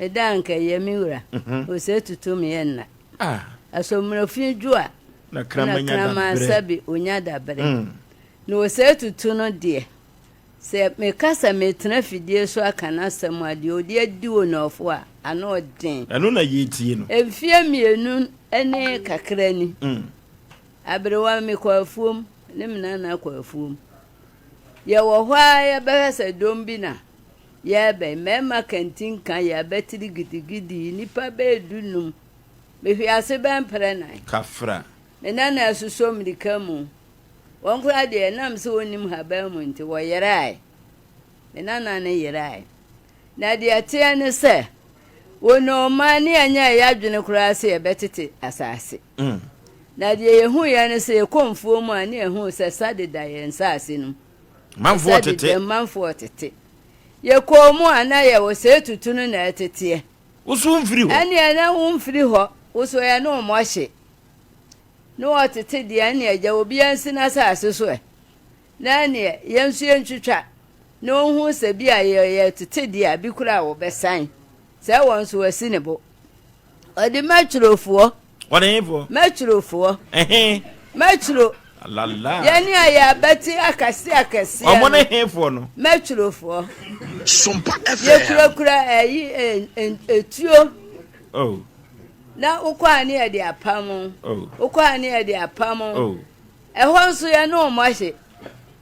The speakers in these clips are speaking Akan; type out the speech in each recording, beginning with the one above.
Meda a anka ɛyɛ me wura. Ose tutu me yɛ nna. Asommerɛfi dwo a, Na na kraman nya kraman dabrɛ. sɛbe onya dabrɛ. Na ose tutu no deɛ, sɛ meka sɛ metena fidie so aka n'asɛm a, deɛ ɔde adi onɔɔfo a, ano ɔden. Ɛno na yɛretie no. Mfeɛ mmienu ne kakra ni, aberewa mekɔ afuom ne me nana kɔ afuom. Yɛwɔ hɔ ara yɛbɛhwɛ sɛ dɔm bi na Yɛrebɛn, mmarima kantinka yɛ abatiri gidigidi, nnipa bɛyɛ dunum. Mehwee ase bɛyɛ mprɛ nan. Kafra. Me nana asusɔ mmirika mu. Wɔn koraa deɛ, ɛnam sɛ wɔnnim haban mu nti, wɔyerae. Me nana no yerae. Na deɛ ɛteɛ ne sɛ, wɔ Nnomaa ne yɛnyɛɛ yɛn adwene koraa sɛ yɛbɛtete asase. Na deɛ yɛhuiɛ ne sɛ, yɛkɔ mfuo mu a, ne yɛhuu sɛ sa deda yɛn nsase no mu. Manfoɔ tete. Manfoɔ tete. Yɛkɔɔ mu a na yɛwɔ sɛ tutu no na ɛteteɛ. Wo so womfiri hɔ. Ɛneɛ na womfiri hɔ. Wo so yɛne wo mmɔ hye. Ne wɔtete deɛ ɛneɛ gya obiara nsi n'asase so ɛ. Na ɛneɛ yɛn nso yɛntwitwa. Na ɔhu sɛ bi a yɛtete deɛ a bi koraa wɔbɛsan. Sɛ wɔn nso wɔasi ne bo. Ɔde mɛtwerɛfoɔ. Wɔde hefoɔ? Mɛtwerɛfoɔ. Ɛhe? Mɛtwerɛ. Alala. Yɛne a yɛabɛte akɛse akɛseɛ no. Ɔmo ne hefoɔ no? Mɛtwerɛfoɔ. Sompa FM. Yɛkurakura ɛyi etuo. Oh. Na wokɔ a ne yɛde apam. Oh. Wokɔ a ne yɛde apam. Oh. Ɛhɔ nso yɛne wɔn ahye.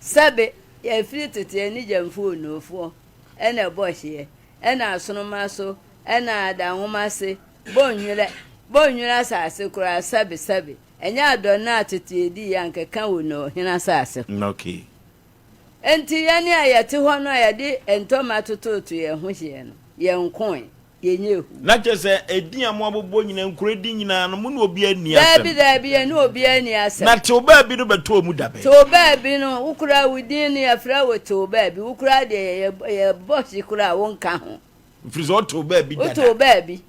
Sɛbe yɛfiri tete yɛne gyamfoɔ onuofoɔ ɛna ɛbɔ hyeɛ. Ɛna asoroma so, ɛna adanwoma ase, bonnwerɛ, bonnwerɛ asase koraa, sɛbe, sɛbe, ɛnyɛ adɔnnɔ a tete yɛdii yɛ anka ɛka wɔ no ɔhene asase ho. Okay. Enti yɛne a yɛte hɔ no a yɛde ntɔma tototo yɛn ho hyeɛ no, yɛnkoe, yɛnyɛɛ hu. Na kyerɛ sɛ, edin a moabobɔ nyinaa, nkuro edin nyinaa no, mo ne obiara nni asɛm. Daabi, daabi, yɛne obiara nni asɛm. Na tew baabi no bɛtɔɔ mu da bɛn? Tew baabi no, wo koraa wo din no, yɛfrɛ wo tew baabi, wo koraa deɛ yɛbɔ hye koraa a, wonka ho. Ɛfiri sɛ ɔtew baabi dada. Wotew baabi.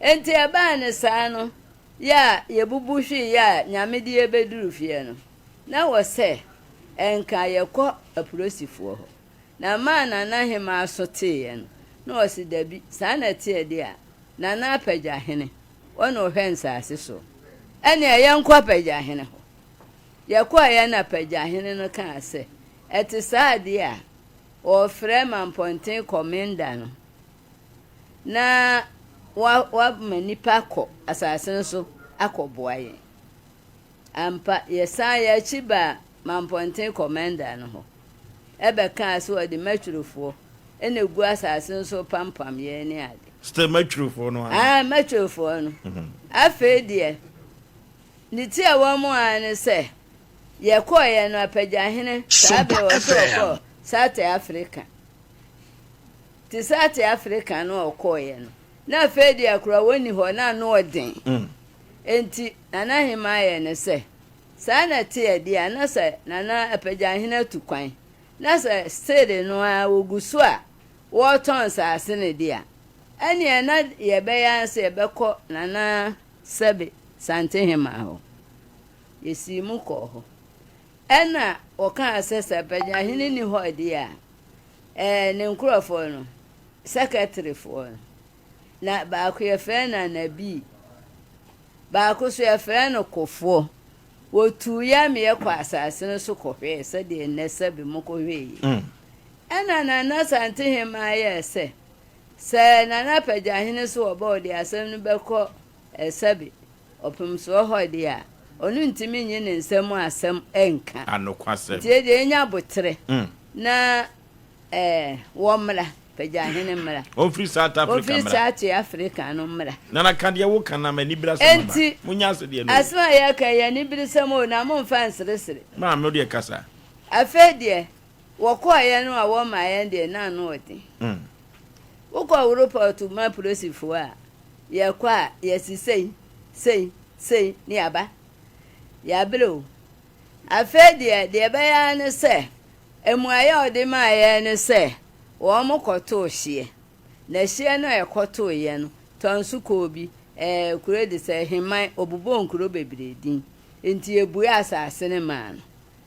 Enti ɛbaa no saa no, yɛ a yɛbubu hwee yɛ a Nyame de yɛ bɛduru fie no, na wɔ sɛ ɛnka yɛkɔ apolisifoɔ hɔ. Na maa Nana Hemaa so teeɛ no, na ɔse dabi, saa na ɛteɛ deɛ a, Nana Apagya hene, ɔna ɔhwɛ nsaase soɔ. Ɛneɛ yɛnkɔ Apagya hene hɔ. Yɛkɔeɛ na Apagya hene no kaa sɛ, ɛte saa deɛ a, ɔrefrɛ Mampɔnten Kɔmenda no na wama nnipa akɔ asase no so akɔboa yɛn. Ampa, yɛsan yɛn akyi baa Mampɔnten Kɔmɛnda no hɔ bɛkaa sɛ ɔde Matwurofoɔ na ɛgu asase no so repampam yɛn ne ade. Still Matwurofoɔ no ara? Aane, Matwurofoɔ no. Afei deɛ, ne ti a ɛwɔ mu ara ne sɛ, Yɛkɔeɛ no, Apagyahene, saa Sompa berɛ ɔsɛ FM. ɔkɔɔ South Africa. Nti South Africa no a ɔkɔeɛ no, na afei deɛ koraa wɔnni hɔ, na ano ɔden. Enti Nana Hemaa yɛɛ no sɛ, saa na ɛteɛ deɛ a, na sɛ Nana Apagyahene atu kwan, na sɛ still no ara wɔgu so a wɔretɔn nsaase no deɛ a, ɛnneɛ na deɛ ɛbɛyɛ ara ne sɛ yɛbɛkɔ Nana Sɛbe Santehemaa hɔ. Yesii mu kɔɔ hɔ. Ɛnna wɔkaa sɛ, Sɛ Pagyahene nni hɔ deɛ a, ɛɛ, ne nkurɔfoɔ no, sɛkɛterefoɔ no, na baako yɛfrɛ no Anabii, baako nso yɛfrɛ no Kofoɔ. Wɔtuu yɛn ma yɛkɔɔ asase no so kɔhwɛɛ sɛdeɛ nnɛ sɛbe mokɔhwɛɛ yi. Ɛnna Nana Asantehemaa yɛɛ sɛ, sɛ Nana Pagyahene so wɔba ɔde asɛm no bɛkɔ sɛbe Ɔpemsoɔ hɔ deɛ a, ɔno ntumi nye ne nsa mu asɛm nka. Anokwasɛm. Nti yɛ deɛ yɛnya aboterɛ na eh, wɔmmra, Pagyahene mmra. Ɔmfiri South Africa Ɔmfiri mmra. South Africa no mmra. Nana ka deɛ woka na m'aniberesɛm aba. Enti, Monyɛ ase deɛ no o. asɛm a yɛreka yi, aniberesɛm o, na momfa nseresere. Maame wo deɛ kasa. Afei deɛ, wɔkɔeɛ no a wɔmaa yɛn deɛ, na ano ɔden. Wokɔ Europort ma polisifoɔ a, Yɛkɔ a, yɛsi sei, sei, sei, ne yɛaba. Yɛabrɛ o. Afei deɛ, deɛ ɛbɛyɛ ara ne sɛ, mmuaeɛ a ɔde maa yɛn ne sɛ, wɔkɔtoo hyeɛ. Na hyeɛ no a yɛkɔtoeɛ no, Tɔnso kɔɔ bi, ɛɛ, kuro de sɛ Heman, ɔbobɔɔ nkuro bebree din. Enti yɛbuee asase no maa no.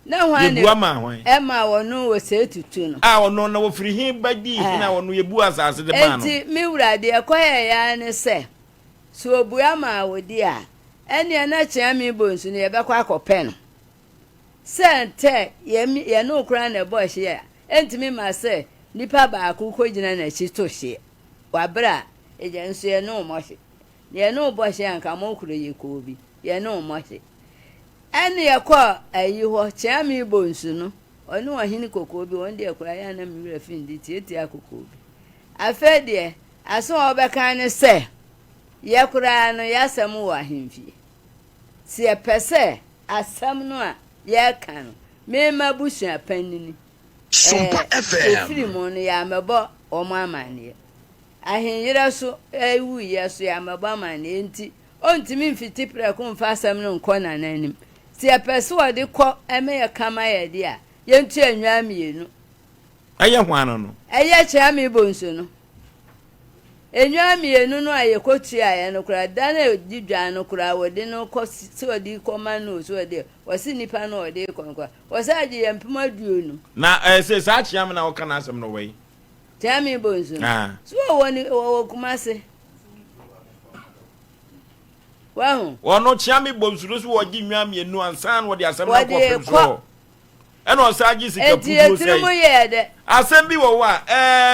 Na hwan na Yɛbua maa hwan? ɛmaa wɔno Osei Tutu no? A ɔno na wɔfiri he ba dii hene a ɔno yɛbuu asase de maa no? Enti, me wura, deɛ ɛkɔyɛeɛ ara ne sɛ, sɛ ɔbua maa wo deɛ a, ɛnneɛ na Kyeame Bonsu no yɛbɛkɔ akɔpɛ no. Sɛ ntɛ yɛn yɛne wo koraa na ɛbɔ hyeɛ a, ɛntumi mma sɛ nipa baako kɔgyina n'akyi to hyeɛ wɔ aberɛ a agya nso yɛne wo mmɔ hye. Na yɛne wo bɔ hye a anka mo koro yɛ koo bi, yɛne wo mmɔ hye. Ɛne yɛkɔɔ ayi hɔ, Kyeame Bonsu no, ɔne ɔhene kokoo bi, wɔn deɛ koraa yɛ a na me werɛ fi ne din, tiatia kokoo bi. Afei deɛ, asɛm a wɔbɛka ne sɛ, yɛ koraa no yɛasɛm wɔ ahemfie. Sɛ yɛpɛ sɛ asɛm no a yɛreka no, me m'abusua panini, Sompa ɛɛ, FM. ɛfiri mu no, yɛammɛbɔ wɔn amanneɛ. Ahenyerɛ so wuiɛ so, yɛammɛbɔ amanneɛ. Enti, ɔntumi mfiti prɛko mfa asɛm no nkɔ Nana anim. Sɛ yɛpɛ sɛ ɔde kɔ ma yɛka ma yɛn deɛ a, yɛntua nnwan mmienu. Ɛyɛ hwan no no? Ɛyɛ Kyeame Bonsu no. Nnwan mmienu no a yɛkɔtuaeɛ no koraa, da no a ɛdi dwan no koraa, wɔde no kɔ sɛ ɔde rekɔma no o, sɛ ɔde, wɔse nnipa no a ɔde rekɔ no koraa, wɔsan gye yɛn mpem 50. Na ɛɛ sɛ saa Kyeame no a wɔka n'asɛm no wɔ he? Kyeame Bonsu no, Ah. so wɔwɔ ne, wɔwɔ Kumase. Wahu? Ɔno Kyeame Bonsu no so wɔgye nnwan mmienu ansa na wɔde asɛm no akɔ Wɔde ɔpem rekɔ. soɔ. Ɛna ɔsan gye sika Enti puduo etiri mu sɛe. yɛɛ dɛ. Asɛm bi wɔ hɔ a,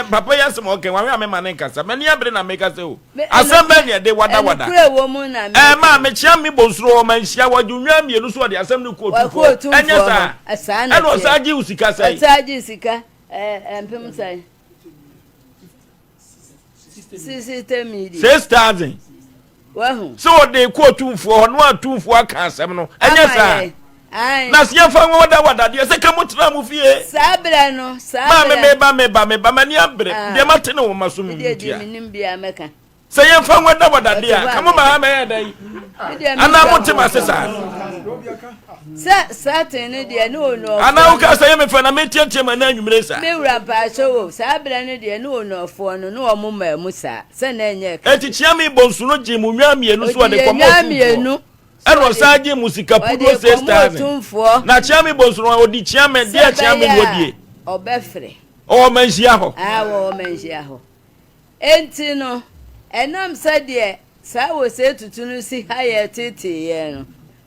ɛɛ, papa yi asɛm a ɔka yi, wahwɛ a mema no nkasa. M'ani abere na mekasa o. Me, Asɛm bɛn ɛnokorɛ, na ɛde wadawada? ɛnokorɛ wɔ mu na Ɛɛ, meka maa no. mekyea me bonsuro hɔ, manhyia, wɔgye nnwan mmienu so ɔde asɛm no kɔ Wɔkɔ otumfoɔ hɔ. otumfoɔ Ɛnyɛ hɔ. saa? Saa na Ɛna ɛteɛ. ɔsan gye wo sika sɛe. Ɔsan gye sika, ɛɛ, mpem sɛn? 60 million. 6,000. Wahu. Sɛ ɔde kɔ otumfoɔ hɔ na otumfoɔ aka asɛm no, ɛnyɛ Ama saa. yɛn. Ae. Na sɛ yɛmfa nwa wada wada deɛ sɛ ka mo tena mo fie. Saa berɛ no, saa Maame berɛ. meba meba meba m'ani abere. Ah. Deɛ mate ne wo ma so Me mu deɛ deɛ tia. menim biara mɛka. Sɛ yɛmfa nwa da wada deɛ a Ɔte hɔ a ka mo ma mɛka. ha mɛyɛ dɛn? Me deɛ Anaa mentwa mo te ho m'ase ntorɔ. saa? Sɛ Satan no deɛ ne onuɔfoɔ Anaa woka no. sɛ yɛ me fɛ na meteatea mu anaa anwummere saa? Me wura mpakyɛw o, saa berɛ no deɛ ne onuɔfoɔ no ne wɔn maa mu saa, sɛ na ɛnyɛ ɛka Enti Kyeame Bonsu no gyee mo nnwan mmienu so Ɔgye ɔde yɛn kɔma nnwan otumfoɔ. mmienu so Ɛna ɔde ɔsan gyee mo sika ɔde puduo kɔma 6,000. otumfoɔ Na Kyeame Bonsu no ɔdi Kyeame sɛ deɛ Kyeame ɛbɛyɛ na a ɔdie. ɔbɛfrɛ. Ɔwɔ manhyia hɔ. Aa wɔwɔ manhyia hɔ. Enti no, ɛnam sɛdeɛ saa wɔsɛetutu no si ha yɛn tetee yɛn no,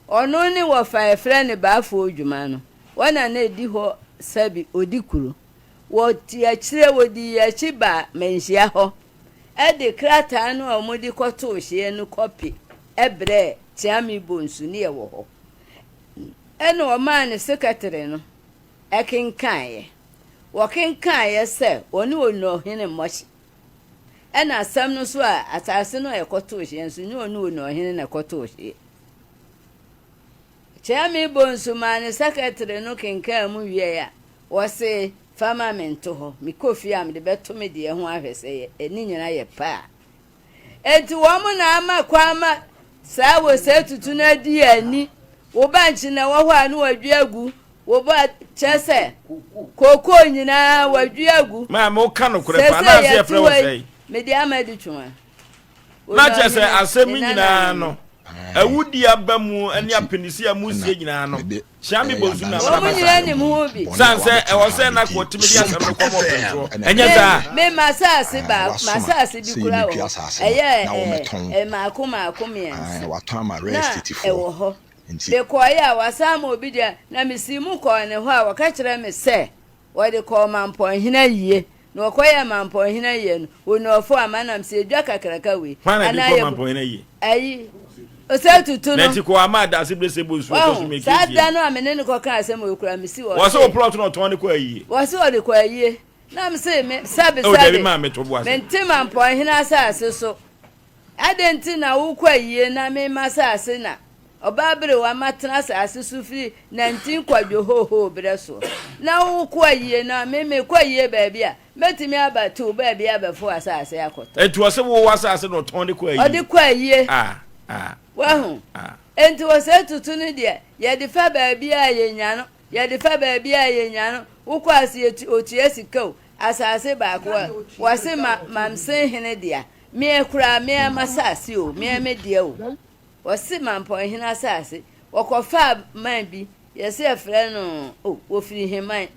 ɔno ne wɔfa a yɛfrɛ no Baafoɔ dwuma no, wɔn na na ɛdi hɔ sɛbe ɔdi kuro. Wɔte akyire, wɔdii yɛn akyi baa Manhyia hɔ de krataa no a wɔde kɔtoo hyeɛ no kɔpe brɛɛ Kyeame Bonsu ne yɛwɔ hɔ. Ɛna ɔmaa ne sekɛtere no kenkaeɛ. Wɔkenkaeɛ sɛ wɔne Onuohene mmɔ hye. Ɛna asɛm no nso a asase no a ɛkɔtoo hyeɛ nso nyɛ ɔne Onuohene na ɛkɔtoo hyeɛ. Kyeame Bonsu maa ne sɛkɛtere no kenkaa mu wieɛ a, ɔse, Fa ma me nto hɔ, mekɔ fie a mede bɛto me deɛ ho ahwɛ sɛ ne nyina yɛ pɛ a. Enti wɔn na ama kwan ma saa wosɛetutu no adi yɛn ani. Wo bankye na ɛwɔ hɔ a na wɔadwi agu, wo ba kyerɛ sɛ kookoo nyinaa wɔadwi agu. Maame woka nokorɛ paa Seesei na ase yɛte yɛfrɛ wo hɔ yi, sɛn? mede ama adi twoma. Na kyerɛ sɛ Onuahene, asɛm ne yi nyinaa nananom. no, awudi aba mu ne apinisi a musie nyinaa no, Kyea me bonsu na amana Wɔn nyinaa basa. nim ho bi. San sɛ ɛwɔ sɛ na kɔtumi de asɛm no kɔma ɔpɛnsoɔ. Ɛnyɛ saa? Me m'asase baako, m'asase bi koraa wɔ hɔ. Ɛyɛ ɛɛ mmaako mmaako mmiɛnsa. Na ɛwɔ hɔ. Mekɔeɛ a, wɔasan ama obi deɛ, na mesii mu kɔɔ ne hɔ a, wɔka kyerɛɛ me sɛ, Wɔde kɔɔ Mampɔnhene ayie, na wɔkɔyɛɛ Mampɔnhene ayie no, Onɔɔfoɔ ama nam sɛ edwa kakraka wei. Hwan na de Anaa kɔɔ yɛbu Mampɔnhene ayie? ayi, Osei Tutu Na no. nti kɔɔ ama adaase bere sɛ bonsu ɔtɔ so Wahu, mmiɛnsa saa tie da no. no a me ne no kɔkaa asɛm wei koraa, mesi Wɔ sɛ ɔse. wo plot na ɔtɔn de kɔ ayie. Wɔse ɔde kɔ ayie. Na mese me, sɛbe Oh, dabi sɛbe, maa meto bo ase. mente Mampɔnhene asase so. Adɛn nti na wokɔ ayie na me m'asase na ɔbaa berewa matena asase so firi nantin kwadwo hoohoo berɛ soɔ? Na wokɔ ayie na me mekɔ ayie baabi a, mɛtumi aba tew baabi abɛfo asase akɔtɔ. Enti ɔse wo w'asase na ɔtɔn de kɔ ayie? Ɔde kɔ ayie. Ah, ah, Wahu? ah. Enti ɔsɛe tutu no deɛ, yɛde fa baabi a yɛnya no, yɛde fa baabi a yɛnya no, wokɔ ase yɛtu, ɔtua sika o, asase baako a, wɔse ma, Mamsen hene dea. Meɛ koraa, meɛ m'asase o, meɛ me deɛ o. Wɔse Mampɔnhene asase, wɔkɔfaa man bi. Yɛse yɛfrɛ no oh wɔfiri Heman,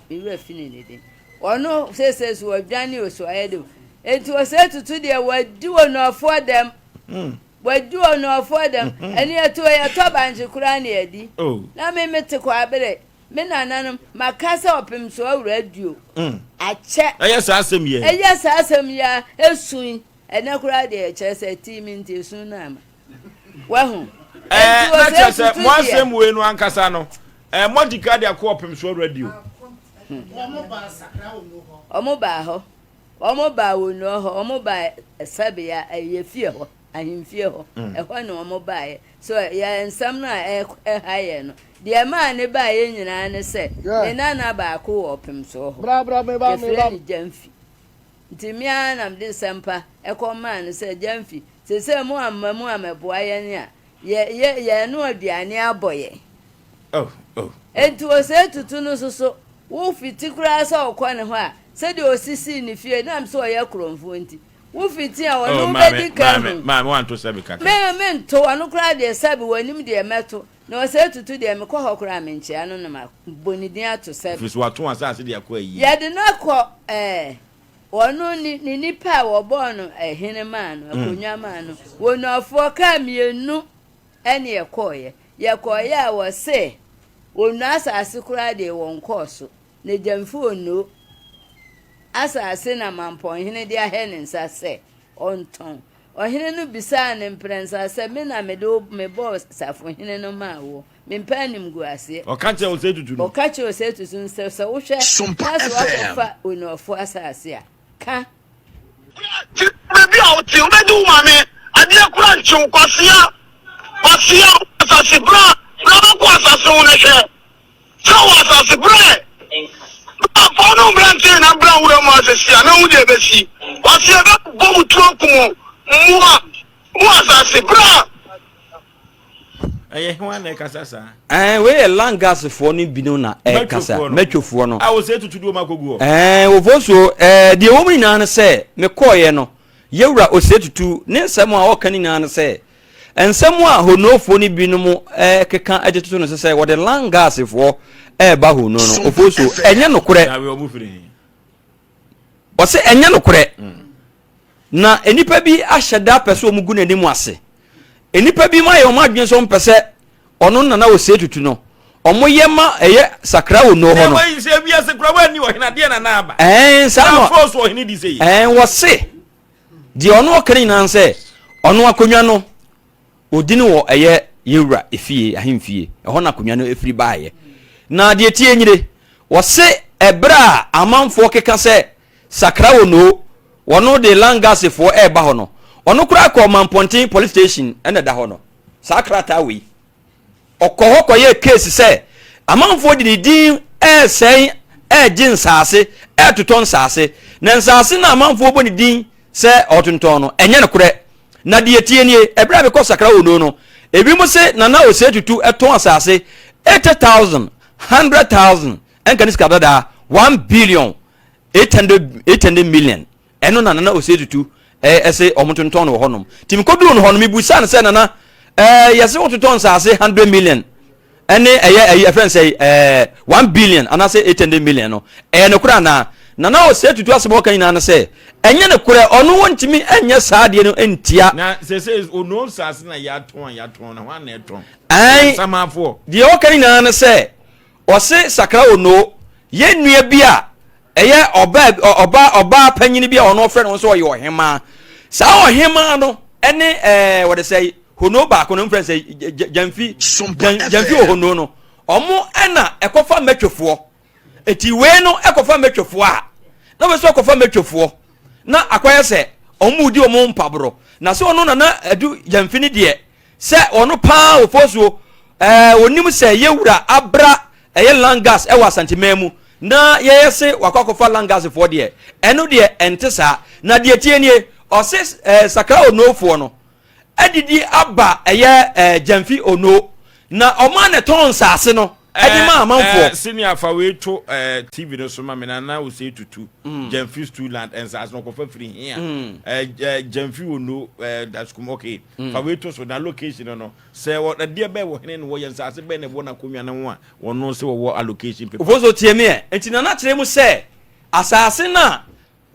me werɛ fi ne ne din. Ɔno seesei so wadwane o so ayɛ de o. Enti ɔsɛ tutu deɛ wadi onuafoɔ dɛm. Hmm. Wadi onuafoɔ dɛm. Hmm. Ɛne ɛto yɛtɔ bankye koraa ne yɛdi. Oh. Na me mete kɔ abere. Me nananom, maka sɛ ɔpem so awura aduo. Hmm. Akyɛ. Ɛyɛ saa asɛm yɛ. Ɛyɛ saa asɛm yɛ esu yi. Ɛnɛ koraa deɛ ɛkyerɛ sɛ tii mi nti esu no ama. Wahu? Ɛɛ na kyerɛ sɛ mo asɛm wei no ankasa no ɛɛ mo adi ka de akɔ ɔpem so radio. Wɔn baa hɔ, wɔn baa wɔn hɔ, wɔn baa sɛbea ɛyɛ fie hɔ, ahemfie hɔ, mm. ɛhɔ na wɔn baeɛ. So yɛ nsɛm no a ɛha yɛ no, deɛ ɛmaa ne baeɛ nyinaa ne sɛ ne nana baako wɔ ɔpem soɔ hɔ, yɛfrɛ no Gyamfi. Nti me ara na mede sɛmpa kɔ maa no sɛ, Gyamfi, seesei mo amma mu ammɛboa yɛn a, yɛ, yɛ, yɛrenoa aduane abɔ yɛn. Oh, oh. Enti Osei Tutu no nso so, wo fiti koraa sɛ wokɔ ne hɔ a, sɛdeɛ ɔsisii ne fie, nam sɛ ɔyɛ korɔmfoɔ nti, wo fiti a ɔne Oh, wo maame, bɛdi kan maame, hu. maame, wanto sɛbe kakra. Me, mento, ɔno koraa deɛ sɛbe, wɔnim deɛ mɛto. Na Osei Tutu deɛ, mekɔ hɔ koraa a, menkyea no na mabɔ ne din ato sɛbe. Ɛfiri sɛ watɔn asase de akɔ ayie. Yɛde no akɔ ɛɛ, ɔno ne ne nipa a wɔbɔɔ no hene maa no, akonnwa maa no, wɔnuafoɔ kaa mmienu ɛne yɛkɔeɛ. Yɛkɔeɛ a wɔse wɔnnua asase koraa deɛ wɔnkɔɔ so. Na Gyamfi Onoo asase na Mampɔnhene de ahɛ ne nsa sɛ ɔntɔn. Ɔhene no bisaa no mprɛnsa sɛ, Me na mede wo mebɔɔ safohene no maa woɔ? Mempɛ animguaseɛ. Ɔka kyerɛɛ Osei Tutu no. Ɔka kyerɛɛ Osei Tutu no sɛ, Sɛ wohwɛ Sompa na sɛ FM. woakɔfa Onuafoɔ asase a, ka. Ti baabi a wote wobɛdi wo maame adeɛ kora nkye wo kwasea kwasea wo asase bra bra bɛkɔ asase ho na hwɛ sɛ wɔ asase brɛ bra fa wo ne wo mmeranteɛ nyinaa bra nwura mu asese a na hu deɛ ɛbɛsi kwasea bɛbɔ mo tuo aku mo mmoa mo asase bra. Ɛyɛ hwan na ɛkasa saa? Ɛɛ wei yɛ Langasfoɔ no binom na ɛkasa. Mɛtwofoɔ no. A wɔsɛ tutu de wɔn akɔgu hɔ. Ɛɛ wɔfɔ so ɛɛ deɛ wɔn nyinaa no sɛ mekɔɔyɛ no yɛwura ɔsɛ tutu ne nsɛm a ɔka ne nyinaa no sɛ nsɛm a Honofoɔ no binom ɛkeka de toto no sɛ sɛ wɔde Langasfoɔ ɛɛba Hono no ɔfɔ so ɛnyɛ nokorɛ. Ɔsɛ ɛnyɛ nokorɛ. Na nnipa bi ahyɛ da pɛ sɛ wɔn gu n'anim ase. Nnipa bi ayɛ wɔn adwene sɛ wɔn pɛ sɛ ɔno Nana Osei Tutu no, wɔn yɛ ma ɛyɛ sakra wɔ no hɔ no. Ɛwɔ sɛ wiase kura wɔn ani ɔhene adeɛ na n'aba. Ɛn saa na afɔ so ɔhene di sɛ yi. Ɛn wɔse deɛ ɔno ɔka ne nyinaa sɛ ɔno akonnwa no Ɔdi no wɔ ɛyɛ yɛn wura efie, ahemfie, ɛhɔ na akonnwa no firi baeɛ. Na deɛ ɛtie nyire, wɔse ɛberɛ a amanfoɔ keka sɛ Sakra Onoo, wɔno de Langasefoɔ ɛreba hɔ no, ɔno koraa kɔɔ Mampɔnten police station na ɛda hɔ no, saa krataa wei. Ɔkɔ hɔ kɔyɛɛ case sɛ amanfoɔ de ne din ɛresɛe, ɛregye nsaase, ɛretotɔ nsaase, na nsaase no a amanfoɔ bɔ ne din sɛ ɔretontɔn no, ɛnyɛ nokorɛ. Na deɛ ɛteɛ nie, ɛberɛ a mekɔ Sakra Ono no, ebinom se Nana Osei Tutu tɔn asase 80,000, 100,000, ɛnka ne sika dadaa, 1 billion, 800, 800 million. Ɛno na Nana Osei Tutu ɛse wɔn tontɔn no wɔ hɔnom. Nti mekɔduu no hɔ no, mebusaa no sɛ, Nana, ɛɛ yɛse wototɔn nsase 100 million, ɛne ɛyɛ ɛyi ɛfrɛ no sɛ ɛɛ 1 billion anaasɛ 800 million no, ɛyɛ nokorɛ anaa? Nana Osei Tutu asɛm a ɔka nyinaa no sɛ ɛnyɛ nokorɛ, ɔno wɔntumi ɛnyɛ saa adeɛ no ntia. Na sɛ ono nsase na yɛatɔn a yɛatɔn na hwan na ɛtɔn? Ɛn Samafoɔ. Deɛ ɔka no nyinaa no sɛ ɔse Sakra Ono yɛ nua bi a ɛyɛ ɔbaa ɔbaa ɔbaa panyin bi a ɔno ɔfrɛ ne ho sɛ ɔyɛ ɔhemaa. Saa ɔhemaa no ɛne ɛɛ wɔde sɛ Hono baako no mfrɛ sɛ Gyamfi Gyamfi wɔ Hono no ɔmo ɛna ɛkɔfa mɛtwefoɔ. Eti wei no ɛkɔfa mɛtwefoɔ a na wɔsɛ ɔkɔfa mɛtwefoɔ na akɔyɛ sɛ ɔmo di ɔmo mpaborɔ na sɛ ɔno Nana Adu Gyamfi no deɛ sɛ ɔno paa Ofosuo ɛɛ onim sɛ yɛwura abra ɛyɛ Langas ɛwɔ Asanteman mu na yɛyɛ se wakɔ akɔfa Langasfoɔ deɛ ɛno deɛ ɛnte saa. Na deɛ tie nie, ɔse ɛɛ Sakra Onofoɔ no adidi aba ɛyɛ ɛɛ Gyamfi Ono na ɔmo a na ɛtɔn nsaase no. de ma amanfoɔ. Senior fa wei to TV no so ma me Nana Osei Tutu Gyamfi Stuland nsaase no ɔkɔfa firi he a Gyamfi Ono Daskum okay fa wei to so na location no sɛ ɛdeɛ bɛn wɔ hene na wɔyɛ nsaase bɛn na ɛwɔ n'akonnwa no ho a wɔno sɛ wɔwɔ allocation paper. Ofosu tie me ɛ nti Nana kyerɛ mu sɛ asaase no a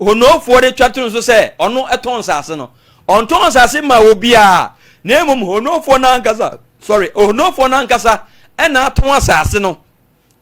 Honofoɔ de twa to no so sɛ ɔno tɔn nsase no. Ɔntɔn nsase mmaa obiara, na mmom Honofoɔ no ankasa, sorry, Honofoɔ no ankasa na atɔn asase no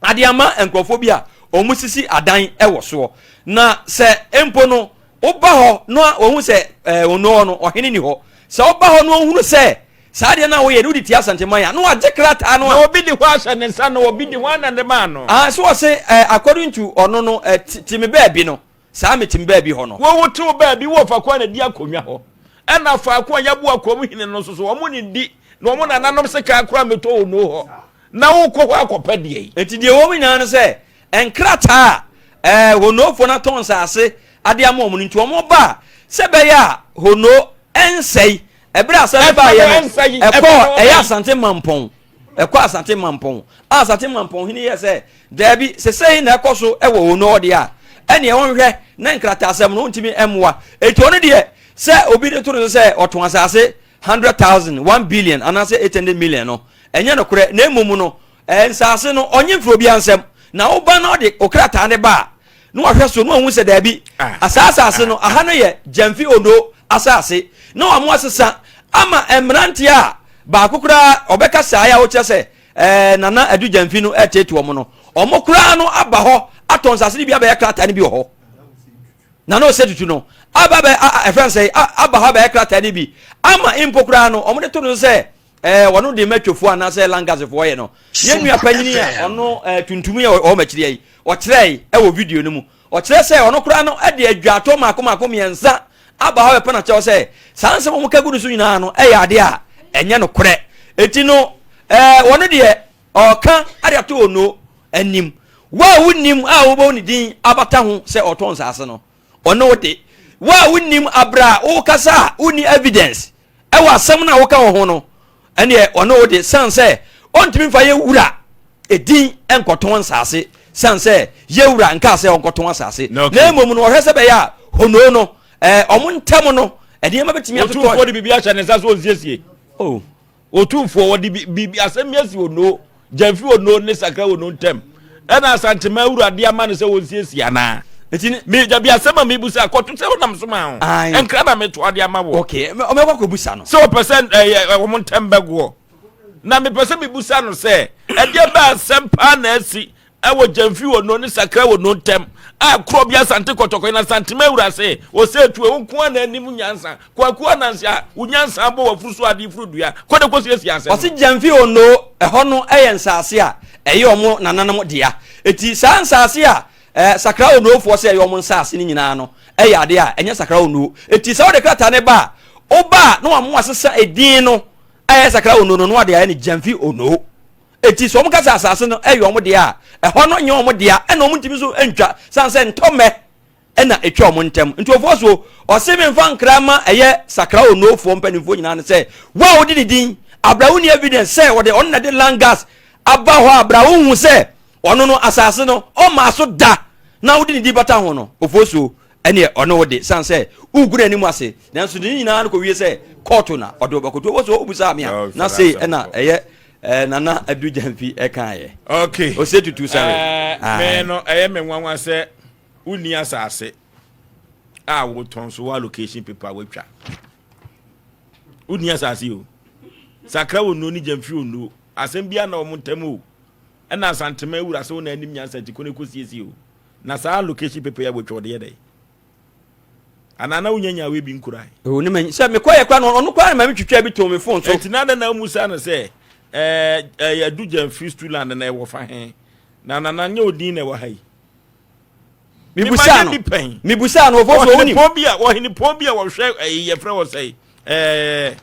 ade ama nkurɔfoɔ bi a wɔsisi adan wɔ soɔ. Na sɛ mpo no, woba hɔ na wɔhu sɛ eh, Honoɔ no, ɔhene ni hɔ. Sɛ woba hɔ na wɔhunu sɛ saa adeɛ no a woyɛ no wode tia Asanteman a, na wagye krataa no a. Na obi de hɔ ahyɛ ne nsa na obi de hɔ ana de maa no. Ah, so wɔse eh, according to ɔno no, eh, te me baabi no. Saa metem baabi hɔ no. Wo wotew baabi wɔ faako a na di akonnwa hɔ, ɛna faako a yɛaboa kurom hene no nso so, wɔn ne di, na wɔn nananom sekan koraa mmɛtɔ wɔ no hɔ, na wokɔ hɔ akɔpɛ deɛ yi. Enti deɛ ɛwɔ mu nyinaa ne sɛ, nkrataa a ɛɛ Honofoɔ no atɔn nsaase ade ama wɔn no nti, wɔba a, sɛ ɛbɛyɛ a Hono ɛnsɛe. Ɛberɛ a asɛm no baeɛ no, ɛkɔɔ ɛyɛ Asante Mampɔn. Ɛkɔ Asante Mampɔn. A Asante Mampɔn hene yɛɛ sɛ, Daabi, sɛ sei na ɛkɔ so wɔ wɔn hɔ deɛ a, ɛneɛ wɔnhwɛ na nkrataasɛm no ntumi mmoa. Enti ɔno deɛ, sɛ obi de to no so sɛ ɔtɔn asase 100,000, 1 billion anaasɛ 800 million no, ɛnyɛ nokorɛ, na mmom no, nsaase no, ɔnye mfiri obiara nsam. Na woba na ɔde wo krataa no ba a, na wahwɛ so na wahu sɛ daabi, saa asase no, aha no yɛ Gyamfi Odo asase, na wɔn asesa ama mmeranteɛ a baako koraa ɔbɛka saa a wokyerɛ sɛ ɛɛ Nana Adu Gyamfi no ɛreteete wɔn no, wɔn koraa no aba hɔ atɔ nsase no bi abɛyɛ krataa no bi wɔ hɔ. Nana Ose Tutu no aba bɛ ɛfrɛ sɛ aba hɔ abɛyɛ krataa no bi ama mpo koraa no wɔn de to no sɛ Ɛɛ wɔn de mɛtwofoɔ anaasɛ langasefoɔ yɛ no. Yɛn nua panyini a ɔno ɛɛ tuntum yɛ ɔwɔ m'akyiri yi, ɔkyerɛe ɛwɔ video no mu. Ɔkyerɛ sɛ ɔno koraa no ɛde adwatɔ mako mako mmiɛnsa aba hɔ bɛpɛ n'akyɛw sɛ saa nsɛm a wɔka gu no so nyinaa no ɛyɛ adeɛ a ɛnyɛ nokorɛ. Eti no ɛɛ wɔn deɛ ɔka ade ato ono anim. Wo a wonim a wobɛwo ne din abata ho sɛ ɔtɔn nsaase no, ɔne wo de. Wo a wonim abere a wokasa a wonni evidence ɛwɔ asɛm no a woka wɔ ho no, ɛneɛ ɔne wo de, sane sɛ ɔntumi mfa yɛ wura edin nkɔtɔn nsaase, sane sɛ yɛ wura nkaa sɛ ɔnkɔtɔn asaase, na mmom no ɔhwɛ sɛ bɛyɛ a honoo no ɛɛ ɔmo ntɛm no nneɛma bɛtumi atotɔ. Otumfoɔ de biribi ahyɛ ne nsa so ɔnsiesie. Oh. Otumfoɔ, wɔde biribi asɛm bi asi Ono, Gyamfi Ono ne Sakra Ono ntam. Ɛna Asantema awura de ama no sɛ wɔnsiesie anaa? Nti ne. Me dabi asɛm a mebusa kɔto sɛ wonam so maa ho. Ae. Nkra na metoa de ama wo. Okay, ɔmɛkɔ akɔbusa no. Sɛ ɔpɛ sɛ ɛyɛ wɔn ntam bɛgoɔ. Na mepɛ sɛ mebusa no sɛ ɛdeɛ bɛ asɛm paa na asi Ɛwɔ Gyamfi wɔ no ne Sakra wɔ no ntɛm a korɔ bi Asante Kɔtɔkɔ na Asantema awura se ɔsɛ etu wo nko ara na anim nyansa Kwaku Ananse a wo nyansa abɔ w'afuru so ade furu dua kɔ na kɔ siesie asɛm no. Ɔse Gyamfi Ono ɛhɔ no yɛ nsaase a ɛyɛ ɔmo nananom dea eti saa nsaase a eh, Sakra Onofoɔ sɛ ɛyɛ ɔmo nsaase no nyinaa no ɛyɛ adeɛ a ɛnyɛ Sakra Ono eti sɛ wode krataa no ba a woba a na wamo asesa edin no a ɛyɛ Sakra Ono no na wade ayɛ no Gyamfi Ono. Enti sɛ wɔka sɛ asase no yɛ wɔn dea a, ɛhɔ no nyɛ wɔn dea, ɛna wɔn ntumi nso ntwa, san sɛ ntɔmmɛ na etwa wɔn ntam. Nti ɔfoɔ so, ɔse memfa nkra ma ɛyɛ Sakra Onofoɔ mpanimfoɔ nyinaa no sɛ, wo a wode ne din, abra wonni evidence sɛ wɔde ɔno na de land gas aba hɔ a, abra wohu sɛ ɔno no asase no ɔmaa so da na wode ne din bata ho no, ɔfoɔ so, ɛneɛ ɔne wo de, san sɛ wogu n'anim ase. Nanso ne nyinaa no kɔwie sɛ kɔɔto na ɔde wo bɛkɔto. Ɔfoɔ so, wobusaa me a, na sei ɛna ɛyɛ Eh, Nana Adu Gyamfi ɛkaeɛ. Okay. Ose tutu sare. Eh, me no ɛyɛ me nwanwa sɛ wonni asase a wotɔn so wɔ allocation paper watwa. Wonni asase o. Sakra wɔ nnuo ne Gyamfi wɔ nnuo. Asɛm bi na wɔn ntam o. Ɛna Asantema awura sɛ wo na anim nyansa ti ko ne kɔ siesie o. Na saa allocation paper yɛ watwa ɔde yɛ dɛ. Anaa na wonya nyawe bi nkurae? Oh, ne ma sɛ mekɔyɛ koraa no ɔno koraa na ma metwitwa bi too me phone so. Enti na dɛn na womusa no sɛ, Ɛɛ, ɛyɛ Adugyan firi Stuland na ɛwɔ fa he? Na Nana nyɛ odin na ɛwɔ ha yi. Mebusaa no. Mebusaa no, ɔfɔ so wonim. Ɔhenepɔn bi a, ɔhenepɔn bi a wɔhwɛ ɛyi yɛfrɛ wɔ sɛ ɛɛ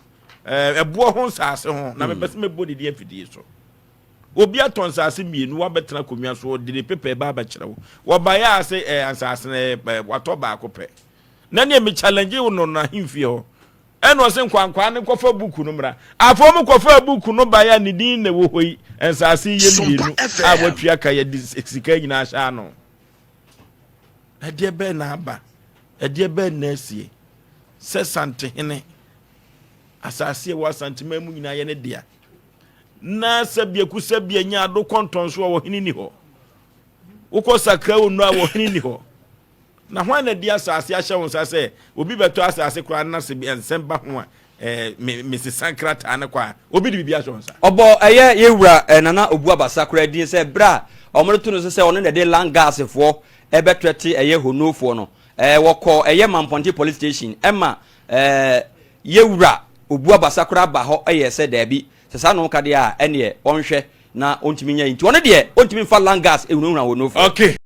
ɛboɔ ho nsaase ho na mepɛ sɛ mebɔ ne din afidie so. Obi atɔ nsaase mmienu, wabɛtena akonnwa so, ɔde ne paper ba abɛkyerɛ wo. Wɔbaeɛ a sɛ ɛɛ nsaase no ɛɛ watɔ baako pɛ. Na nea me challenge wo no n'ahemfie hɔ. Ɛna ɔse nkwankwaa no nkɔfa buku no mmra. Afei wɔn kɔfaa buku no baeɛ a ne din na ɛwɔ hɔ yi, nsaase yi yɛ mmienu a wɔatua ka yɛde sika nyinaa ahyɛ ano. Ɛdeɛ bɛn na aba? Ɛdeɛ bɛn na asie? Sɛ Santehene, asase a ɛwɔ Asanteman mu nyinaa yɛ ne dea. Na sɛbiaku sɛbia nya ado kɔntɔnso a ɔhene ni hɔ. Wokɔ sakra wo nnuro a ɔhene ni hɔ. Na hwan na de asase ahyɛ wo nsa sɛ obi bɛtɔ asase koraa na sɛ nsɛm ba ho a, eh, me, mesesa krataa no kɔ a, obi de biribi ahyɛ wo nsa? Ɔbɔ ɛyɛ yɛn wura eh, Nana Obu Abasa koraa din sɛ berɛ a wɔde to no so sɛ ɔno na ɛde land gas foɔ ɛbɛtrɛte ɛyɛ Honofoɔ no, eh, wɔkɔ ɛyɛ Mampɔnte police station ɛma eh, yɛn wura Obu Abasa koraa ba hɔ ɛyɛ sɛ daabi, sɛ saa na wɔka deɛ a ɛneɛ ɔnhwɛ na ɔntumi nyɛ nti ɔno deɛ ɔntumi mfa land gas ɛhunahuna Honofoɔ. Okay.